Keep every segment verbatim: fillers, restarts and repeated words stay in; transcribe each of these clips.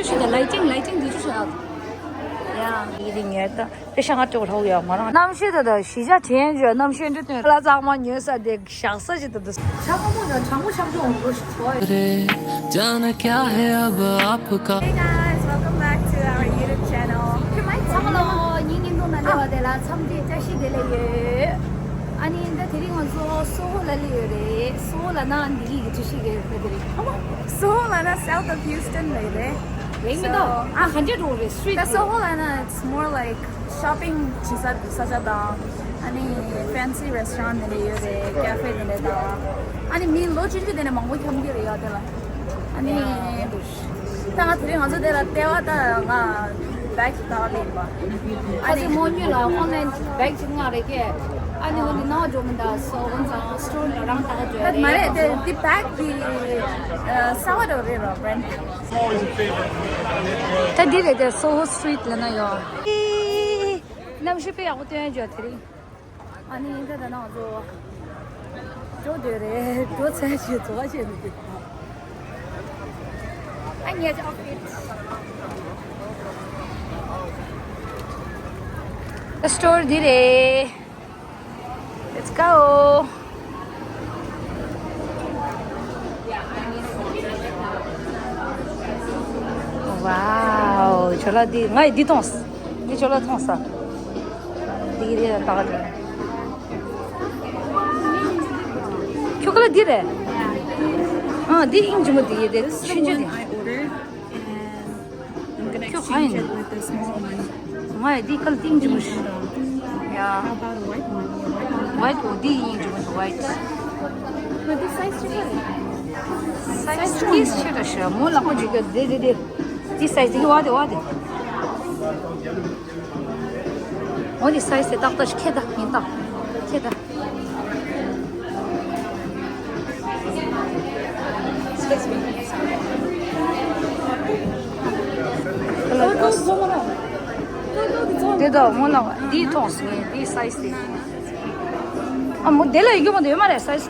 ཤི་ད་lighting lighting དེ་ཚོ་ཤ་ཡ། ཡིན་ཉེ་ད་དཔེ་ཤ་ང་སྤྲོ་རོགས་ཡོད་མ་རང་གནམ་གཤིས་ད་ད་གཞིས་ཆགས་དྲན་བརྗོད་གནམ་གཤིས་འདྲ་དོན་ལ་གཙང་མ་ཉོས་ས་དེ་བཞག་ས་ཞིག་ད་ད། ཤ་ཁོ་མོ་ཡང་གྲང་མོ་ཤ་མོ་འོང་འགྲོ་ཞིག་ཚོ། जाना क्या है अब आपका Hey guys, welcome back to our YouTube channel. ཚང་མ་ལོ་ཉིན་ཉིན་དུ་ན་ལེ་བ་དེ་ལ་འཚམས་འདྲི་བཀྲ་ཤིས་བདེ་ལེགས་ཡོད། ཨ་ནི་ད་དེ་རིང་ང་ཚོ་སོ་ཧོ་ལ་ལེ་ཡོད་རེད། སོ་ཧོ་ལ་ན་འདི་གི་བཀྲ་ཤིས་བདེ་ལེགས་རེད། སོ་ཧོ་ལ་ན་south of Houston ལ་ཡོད་རེད། རེད་མི་འདུག་ཨ་ག་འདྲ་འགྲོ་རེད་street ད་སོ་ཧོ་ལ་ན་it's more like shopping བྱེད་ས་འདུག་ས་ཆ་དང་། ཨ་ནི་fancy restaurant དེ་འདྲ་ཡོད་རེད། cafe དེ་འདྲ་དང་། ཨ་ནི་མི་ལོ་ཆུང་ཆུང་དེ་འདྲ་མང་པོ་འཁྱམ་གྱི་རེད་ཡ་དེ་ལ། ཨ་ནི་ད་ང་དེ་རིང་ང་ཚོ་དེ་ལ་ལྟེ་བ་ད་ང་bag ཞིག་ལྟ་བ་ལེན་པ། ཨ་ནི་མོ་ཉོས་ལ་online bag ཅིག་མངགས་རེད་ཀྱེ། ཨ་ནི་འོ་ནི་ནང་འགྲོ་མི་འདུག་སོ་འོན་ཙང་store ལ་རང་ལྟ་ག་འགྲོ་ད་མ་རེད་དེ་འདི་bag འདི་གསར་པ་འདྲ་རེད་ར brand ད་འདི་རེད་དེ་སོ་ཧོ་street ལ་ན་ཡོད། གནམ་གཤིས་དཔེ་ཡག་པོ་སྟོན་ཡ་འཇོག་དེ་རིང་། ཨ་ནི་ད་ད་ནང་ཚོ་འགྲོ་འདོད་རེད། འགྲོ་ཚར་ཞེས་འཚོ་བ་བྱེད་མི་འདུག་ཨ་ངས་ཨོ་ཕིད། སི་ཊོར་འདི་རེད། Let's go. Wow, ཁྱོད་ལ་འདི་ང་ཡི་འདི་མཐོང་། འདི་ཁྱོད་ལ་མཐོང་ས། འདི་རེད་ད་ག་རེད། ཁྱོད་ཁ་ལ་འདི་རེད། ཨ་འདི་ཨིན་ཇི་མོ་འདི་ཡི་དེ་ཆུན་ཆུན་འདི། I'm gonna ཁྱོད་ག་ཡིན། Exchange it with the small one. ང་ཡི་འདི་ཁ་ལ་ཏིང་ཇི་མོ་ཞིག་ཡ། How about a white one? A white one. White འོ་འདི་ཡིན་ཇི་མོ་ཞིག white. But this size ཆེ་ག་རེད། Size ཏིས་ཆེ་ག་ཞིག་མོ་ལག་པ་འཇུག་གི་འདི་འདི་འདི། འདི་size འདི་གི་བ་དེ་བ་དེ། འོ་འདི་size དེ་ཏག་ཏག་ཞིག་ཁྱེད་ད་ཡིན་ད། ཁྱེད་ད། དེ་དག་མོ་ལ་འདིའི་མཐོང་སོང་ངས་འདིའི་size དེ། ཨ་མོ་དེ་ལ་ཡོད་མ་དེ་ཡོད་མ་རེད་size།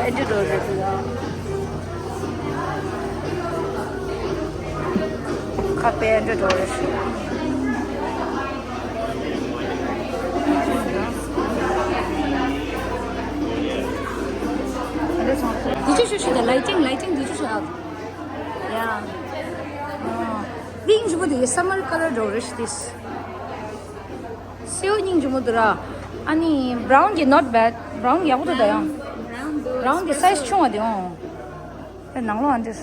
ཨེ་འདྲ་འགྲོ་རེད་དེ་ཡ། ཁ་པའི་འདྲ་འགྲོ་རེད། འདི་ཆུ་ཤུ་ཤུ་དང་lighting lighting འདི་ཆུ་ཤུ་ཨ། ཡ། འདི་སྙིང་རྗེ་པོ་འདི་summer color འགྲོ་རེད་ཤི་དེ། སེའུ་སྙིང་རྗེ་མོ་འདུག་ར། ཨ་ནི་brown གི་not bad brown ཡག་པོ་འདུག་ད་ཡང་། Brown འདི་size ཆུང་བ་དེ་འོང་། ད་ནང་ལོགས་ཨ་འདྲས།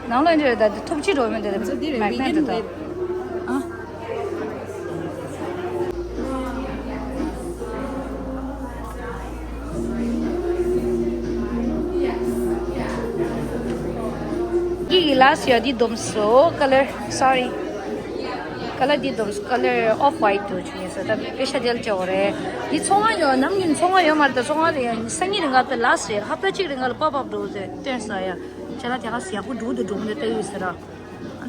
ནང་ལོགས་ཨ་འདྲས་རེད་ད་འདི་ཐུག་ཅི་འགྲོ་མི་འདུག་ད་magnet འདུག་ད། ཨ། ཡིག་གི་last year འདི་སྡོམ་སོ་color sorry color འདི་སྡོམ་སོ་color off white འདུག་ཆུ་ཡིན་ས་ད་པེ་ཤ་དེལ་ཅོ་རེད། འདི་ཚོང་ང་ཡོད་ནམ་རྒྱུན་ཚོང་ང་ཡོད་མ་རེད་ད་ཚོང་ང་རེད་ཡ་སང་ཉིན་རིང་ག་ད་last རེད་ཧབ་ཏ་གཅིག་རིང་ག་ལ་pop up འགྲོ་ཟེར་སྟོན་ས་ཡ་ཁྱེད་ལ་དེ་ག་ཡག་པོ་འགྲོ་འདུག་འགྲོ་མི་འདུག་ལྟ་ཡོད་ཟེར་ར།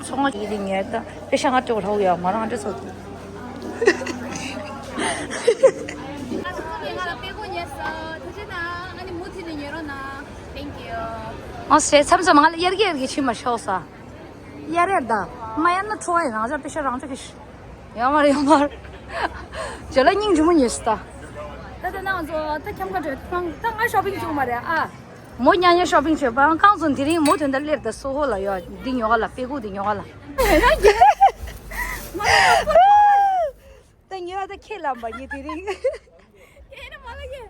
ཚོང་ང་ཡིན་རིང་ངས་ད་པེ་ཤ་ང་སྤྲོ་རོགས་ཡོད་མ་རང་འདྲ་ཚོ། ང་ཚོ་ཁོང་གིས་ང་ལ་དཔེ་ཁོ་ཉེས་སོ། ཐུགས་རྗེ་གནང་། ཨ་ནི་མུ་མཐུད་ནས་ཉོ་རོགས་གནང་། Thank you. ཨོ་སེ་མཚམས་མཚམས་ང་ལ་ཡར་གི་ཡར་གི་ཕྱིན་མ་ཤོག་ས། ཡར་ཡར་ད། མ་ཡར་ན་ཁྲོ་བ་ཡིན་རང་ཅག་པེ་ཤ་རང་ཅག་གི་ཤི། ཡོད་མ་རེད་ཡོད་མ་རེད། ཇོ་ལ་སྙིང་རྗེ་མོ་ཉོས་སོ་ད། ད་ད་ནང་ཚོ་ད་འཁྱམ་ཁ་བྲལ་ཐང་ད་ང་shopping བྱུང་མ་རེད་ཨ། མོ་ཉག་ཉག་shopping བྱེད་པ་ཨང་ཁང་ཚོ་དེ་རིང་མོ་དོན་དག་སླེབས་ད་སོ་ཧོ་ལ་ཡོད་འདི་ཉོ་ག་ལ་དཔེ་ཁུག་འདི་ཉོ་ག་ལ། ད་ཉོ་ད་ཁྱེད་ལམ་པ་ཉི་དེ་རིང་། ཁྱེད་ནི་མ་ལ་ཡེ།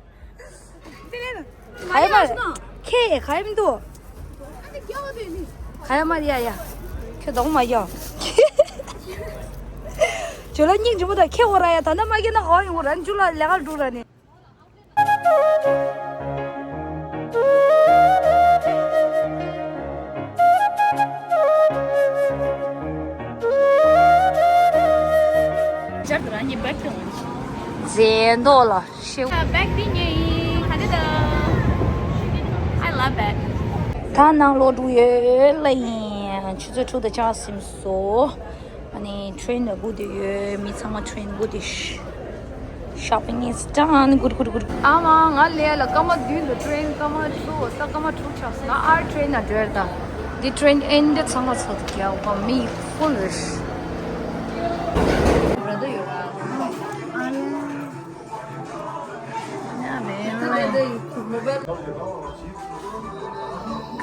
དེ་ལས་ན། ག་ཡ་མ་ཁྱེད་ག་ཡ་མི་འདུག་ཨ་ནི་རྒྱ་བ་དེ་ནི། ག་ཡ་མ་རེད་ཡ་ཡ། ཁྱོད་གདོང་མ་ཡོ། ཇོ་ལ་སྙིང་རྗེ་མོ་དང་ཁྱེད་འོ་ར་ཡ་ད་ན་མ་སྐྱེས་ན་ཧོ་ཡོང་འོ་ར་ཇུ་ལ་ལས་ཀ་འགྲོ་ར་ནི། ཇར་དུ་རང་གཉིས་བེག་དུ་འོང་། རྫས་མདོག་ལ་ཤེའུ། བེག་འདི་ཉོས་ཡིན། ག་འདྲ་འདུག I love it. ད་ནང་ལོག་འགྲོ་ཡོད་ལ་ཡིན། ཆུ་ཚོད་དྲུག་དང་ཕྱེད་ཀ་ཟིན་སོང་། ཨ་ནི་train་ལ་སྒུག་བསྡད་ཡོད། མི་ཚང་མ་train་སྒུག་བསྡད་ཤག Shopping is done. Good, good, good. ཨ་མ་ང་ལས་ལ་སྐར་མ་བདུན་དུ་train སྐར་མ་དྲུག་ད་སྐར་མ་དྲུག་ཆགས་སོང་། ང་ཨར་train ན་འགྲོ་ཡ་ད། འདི་train ཨེ་འདི་ཚང་མ་ཚོགས་ཀྱི་ཨ་མི་full རེད།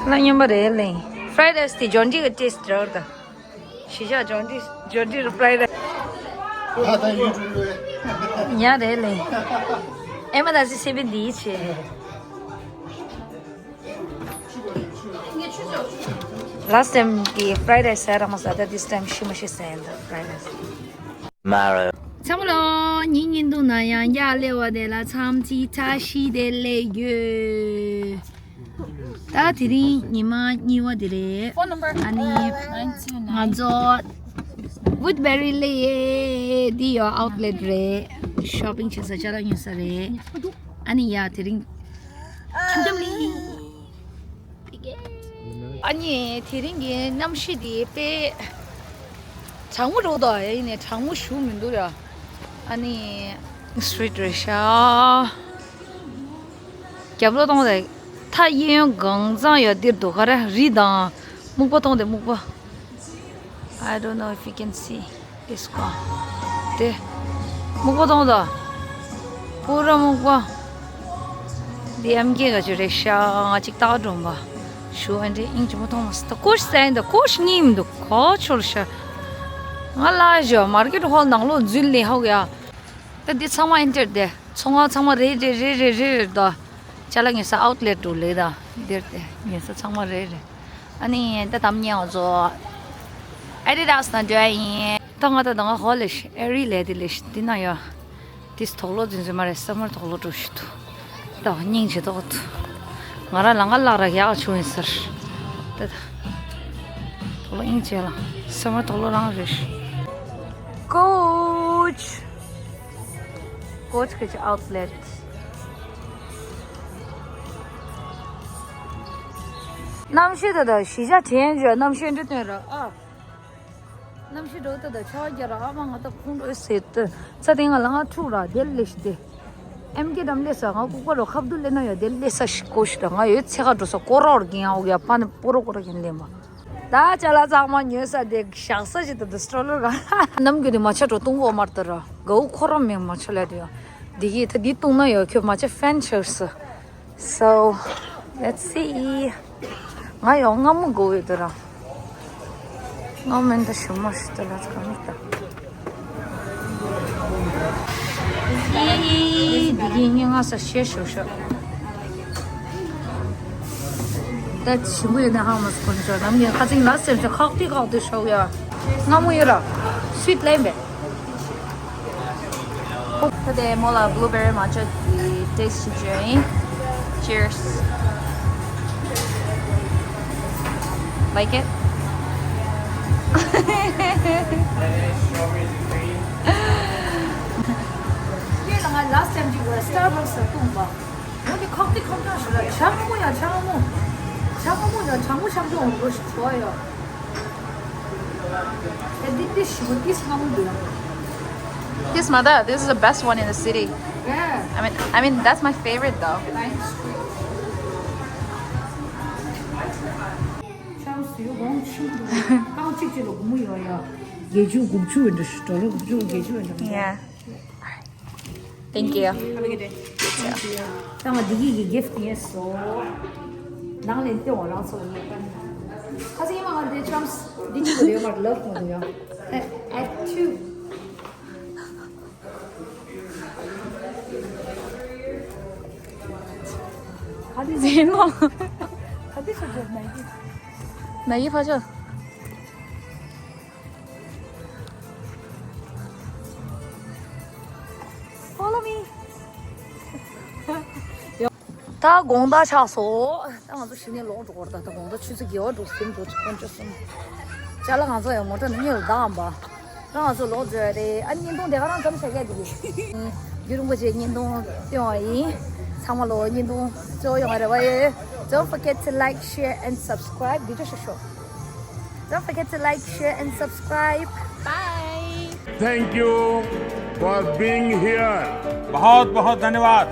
ཁ་ལག་སྨྱོན་པ་རེད་ལེ། Fried rice དེ་ཇོན་ཌི་གི་taste འདྲ་བར་ད། གཞིས་ཆགས་ཇོན་ཌི་ཇོན་ཌི་རུ་fried rice། ད་ད་ཡུ་ཊུབ་ལོས། ཉག་རེད་ལེ། ཨེ་མ་ད་སི་སི་བི་འདིའི་ཆེ། Last time གི་fried rice ཟ་ར་མ་ཟ་ད། This time ཤི་མ་ཤི་ཟ་ཡིན་ད་fried rice། Tomorrow. ཚང་མ་ལོ། ཉིན་ཉིན་དུ་ན་ཡང་ཡ་ལེ་བ་དེ་ལ་མཚམས་ཅིག་ཐ་ཤི་དེ་ལེ་ཡོད། ད་དེ་རིང་ཉི་མ་གཉིས་པ་དེ་རེད། ཨ་ནི་ང་ཚོ་Woodbury ལེ་ཡེ་འདི་ཡོ་outlet རེད། Shopping བྱེད་ས་ཅ་ལག་ཉོ་ས་རེད། ཨ་ནི་ཡ་དེ་རིང་ཁྱམ་ཁྱམ་ལི། ཨ་ནི་དེ་རིང་གི་གནམ་གཤིས་དེ་དཔེ་གྲང་མོ་རོ་དོ་ཡ་ཡིན་ནས་གྲང་མོ་ཞུ་མི་འདུག་ར། ཨ་ནི་street རེད་ཤག་རྒྱབ་ལོག་གཏོང་རེད། ཐ་གཡས་གཡོན་གང་ཚང་ཡོད་འདིར་འདུག་ག་རེ་རི་དང་སྨུག་པ་གཏོང་དེ་སྨུག་པ། I don't know if you can see this one. དེ་སྨུག་པ་གཏོང་དོ། པུ་ར་སྨུག་པ། འདི་ཨམ་སྐད་ག་ཅུ་རེད་ཤག་ང་ཅིག་ལྟ་ག་འགྲོ་མ། ཞུ་ཨན་འདྲེ་ཨིང་ཅི་མོ་མཐོང་མ་སི་ད་ཀོ་ཤ་ཟ་ཡིན་ད་ཀོ་ཤ་གཉིས་མི་འདུག་གོ་ཆོར་ཤ། ང་ལ་ཞོ་market hall ནང་ལོགས་འཛུལ་ལེ་ཧོག་ཡ། ད་འདི་ཚང་མ་ཨིན་ཊར་དེ་ཚོང་ཁང་ཚང་མ་རེད་རེད་རེད་རེད་རེད་རེད་ད། ཅ་ལག་ཉོ་ས་outlet འགྲོ་ལེ་ད། འདིར་དེ་ཉོ་ས་ཚང་མ་རེད་རེད། ཨ་ནི་ད་དམ་ཉེ་འོ་ཚོ། Adidas ན་འགྲོ་ཡ་ཡིན། ད་ང་ད་ད་ང་ཧོ་ལེ་ཤི་ཨེ་རི་ལེ་དེ་ལེ་ཤི་འདི་ན་ཡོ། དེས་དོག་ལོ་རྫུན་རྫུན་མ་རེད། སམ་མར་དོག་ལོ་འགྲོ་ཤི་ཐུ། ད་སྙིང་རྗེ་དོག་ཐུ། ང་ར་ལ་ང་ལག་ར་ཡག་ཆུ་ཡིན་ཟེར། ད་ད། དོག་ལོ་སྙིང་རྗེ་ལ། སམ་མར་དོག་ལོ་རང་རེད་ཤི། Coach Coach གི་outlet། གནམ་གཤིས་ད་ད་གཞིས་ཆགས་དྲན་བྱོས་གནམ་གཤིས་འདྲི་སྟོན་ར་ཨ། གནམ་གཤིས་འགྲོ་ད་ད་ཆར་པ་རྒྱག་ར་ཨ་མ་ང་ད་ཁོང་འགྲོ་ཟེར་ཏེ་ས་སྟེང་ང་ལ་ང་འཁྲུག་ར་དེ་ལས་ཤི་དེ། ཨེམ་ཁེ་འགྲམ་སླེབས་ས་ང་ལྐུགས་པ་རོ་ཁབ་ཏུ་སླེབས་ན་ཡོད་དེ་སླེབས་ས་ཤི་ཀོ་ཤི་ར་ང་ཡོད་ཚེ་ཁ་འགྲོ་ས་ཀོ་རོར་གིན་ཡང་འོག་ཡ་ཕ་ནི་པོ་རོ་ཀོ་རོ་གིན་སླེབས་མ། ད་ཅ་ལག་ཚང་མ་ཉོས་ས་དེ་བཞག་ས་ཞིག་ད་ད་སི་ཊོ་ལར་ག་ནམ་རྒྱུན་དེ་མ་ཆ་འགྲོ་བཏུང་གོ་མར་ད་ར་གའུ་ཁོ་ར་མེད་མ་ཆ་ལ་དེ་ཡོད་དེ་གི་ད་དེ་བཏུང་ན་ཡོད་ཁྱོད་མ་ཆ་ཧྥན་ཆགས་ས། So let's see. ང་ཡང་སྔ་མོ་དགོས་ཡོད་དོ་ར། སྔ་མོ་འདི་ཞུ་མ་ཞུ་དོ་ལ་ཚ་མི་ལྟ། ཨི་འདི་གི་ཉིན་ང་ས་ཤེས་ཞུ་ཞུ། ད་ཞིམ་པོ་ཡོད་ན་ཧ་མ་སི་ཁོ་ནི་ཆོ་ནམ་ངས་ཁ་ཚིག་ལ་སེམས་ཤོག་ཁག་ཏི་ཁག་ཏི་ཤོག་ཡ། སྔ་མོ་ཡོད་ར། སུའིཊ་ལེན་པས། ད་དེ་མོ་ལ་blueberry matcha གི་taste བྱེད་ཡིན། Cheers. Like it? ཁྱེད་ལ་ང་last time གཅིག་ལ་Starbucks ལ་བཏུངས་པ། འོ་དེ་ཁག་ཏི་ཁག་ཏི་ཞིག་ལ་ཆང་མོ་ཡ་ཆང་མོ། ཆང་མོ་ཡ་ཆང་མོ་ཆང་མོ་འོང་འགྲོ་ཞིག་ཚོ་ཡ། This mother, this is the best one in the city. Yeah. I mean, I mean that's my favorite though. Yeah. Thank you. Have a good day. ད་ང་འདི་གི་གི་gift ཡིན་སོ། ནང་ལ་ལྟེ་བ་རང་ཚོ་ལ་ཡོད་པ་ནི། ཁ་སང་ཡིན་མ་ང་འདི་ཅམས་འདི་གི་ཡོད་མ་love མ་འདུག་ཡ། Add two. ག་དེ་ཟེར་ནོ། ག་དེ་ཆོ་འདྲ་ན་ཡི། ན་ཡི་ཕ་ཆོ། Follow me. ད་དགོང་དག་ཆགས་སོང་། ད་ང་ཚོ་གཞི་ནས་ལོག་འགྲོ་དགོས་རེད། ད་དགོང་དག་ཆུ་ཚོད་བརྒྱད་པ་འགྲོ་ཟིན་འགྲོ་ཚོ་དཀོན་མཆོག་གསུམ། ཅ་ལག་ང་ཚོ་ཡང་མོ་ཊ་ནང་ཉལ་བཏང་བ། ད་ང་ཚོ་ལོག་འགྲོ་ཡ་རེད། ཨ་ནི་བརྙན་ཐུང་དེ་ག་རང་ཙམ་བྱ་ག་འདི་གི་རྒྱུ་རིན་པོ་ཆེ་བརྙན་ཐུང་སྟོན་བ་ཡིན། ཚང་མ་ལོ་བརྙན་ཐུང་གཙོ་བོ་ཡོང་བ་རེ་བ་ཡོད། Don't forget to like, share and subscribe. འདི་ཅོ་ཤོ་ཤོ། Don't forget to like, share and subscribe. Bye. Thank you for being here. बहुत बहुत धन्यवाद।